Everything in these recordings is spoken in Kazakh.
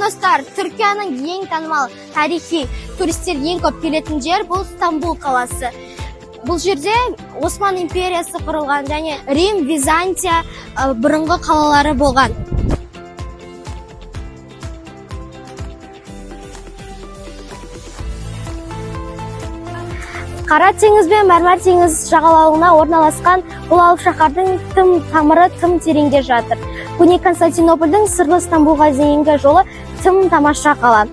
Достар, Түркияның ең танымал тарихи туристер ең көп келетін жер бұл Стамбул қаласы. Бұл жерде Осман империясы құрылған және Рим, Византия бұрынғы қалалары болған. Қара теңіз бен Мәрмәр теңіз жағалауына орналасқан бұл алып шаһардың тым тамыры тым тереңде жатыр. Көне Константинопольдің сырлы Стамбулға дейінгі жолы тым тамаша қала.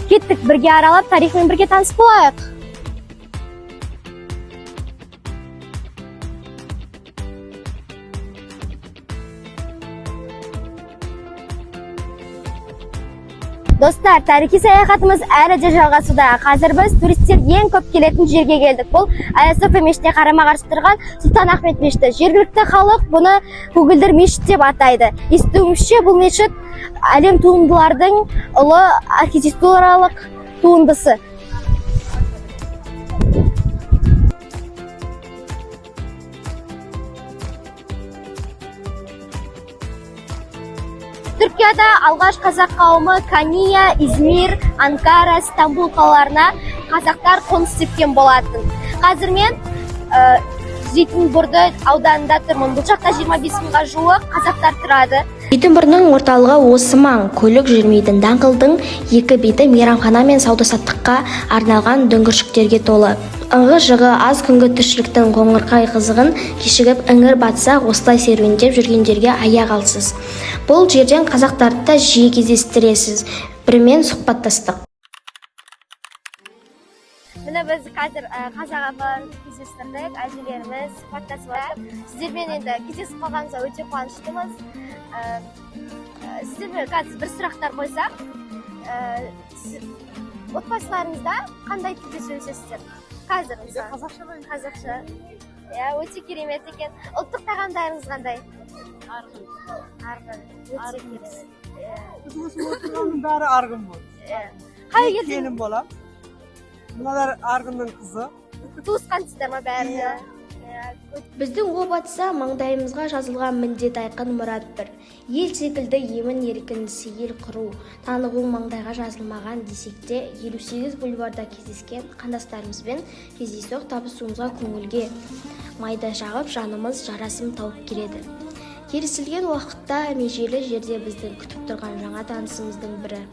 Кеттік, бірге аралап, тарихымен бірге таныс болайық. Достар, тарихи саяхатымыз әлі де жалғасуда. Қазір біз туристер ең көп келетін жерге келдік. Бұл Айя София мешітіне қарама-қарсы тұрған Сұлтан Ахмет мешіті. Жергілікті халық бұны көгілдір мешіт деп атайды. Естуімізше, бұл мешіт әлем туындылардың ұлы архитектуралық туындысы. Түркияда алғаш қазақ қауымы Кония, Измир, Анкара, Стамбул қалаларына қазақтар қоныс тепкен болатын. Қазір мен Зейтинбұрны ауданында тұрмын. Бұл жақта 25 мыңға жуық қазақтар тұрады. Зейтинбұрнының орталығы осы маң, көлік жүрмейтін даңғылдың екі беті мейрамхана мен сауда-саттыққа арналған дүңгіршектерге толы. Ыңғы-жығы аз күнгі тіршіліктің қоңырқай қызығын кешігіп іңір батса осылай серуендеп жүргендерге аяқ алсыз. Бұл жерден қазақтарды да жиі кездестіресіз. Бірімен сұхбаттастық. Міне біз қазір қазақ апаларын кездестірдік, әжелеріміз сұхбаттасып жатыр. Сіздермен енді кездесіп қалғанымызға өте қуаныштымыз. Сіздерге қазір бір сұрақтар қойсақ, отбасыларыңызда қандай тілде сөйлесесіздер? Қазір мысалы. Қазақша. Қазақша. Иә, өте керемет екен. Ұлттық тағамдарыңыз қандай? Арғын. Арғын. Өте Арғын. керемет. Иә. Біз осы отырғанның бәрі арғын болды. Иә. Қай Мен елден келін болам. Мыналар арғынның қызы. туысқансыздар ма бәрі? Иә. Иә. Біздің о батса маңдайымызға жазылған міндет айқын мұрат бір. Ел секілді емін еркін сейіл құру, танығу маңдайға жазылмаған десек те, 58 бульварда кездескен қандастарымызбен кездейсоқ табысуымызға көңілге майда жағып, жанымыз жарасым тауып келеді. Келісілген уақытта межелі жерде бізді күтіп тұрған жаңа танысымыздың бірі.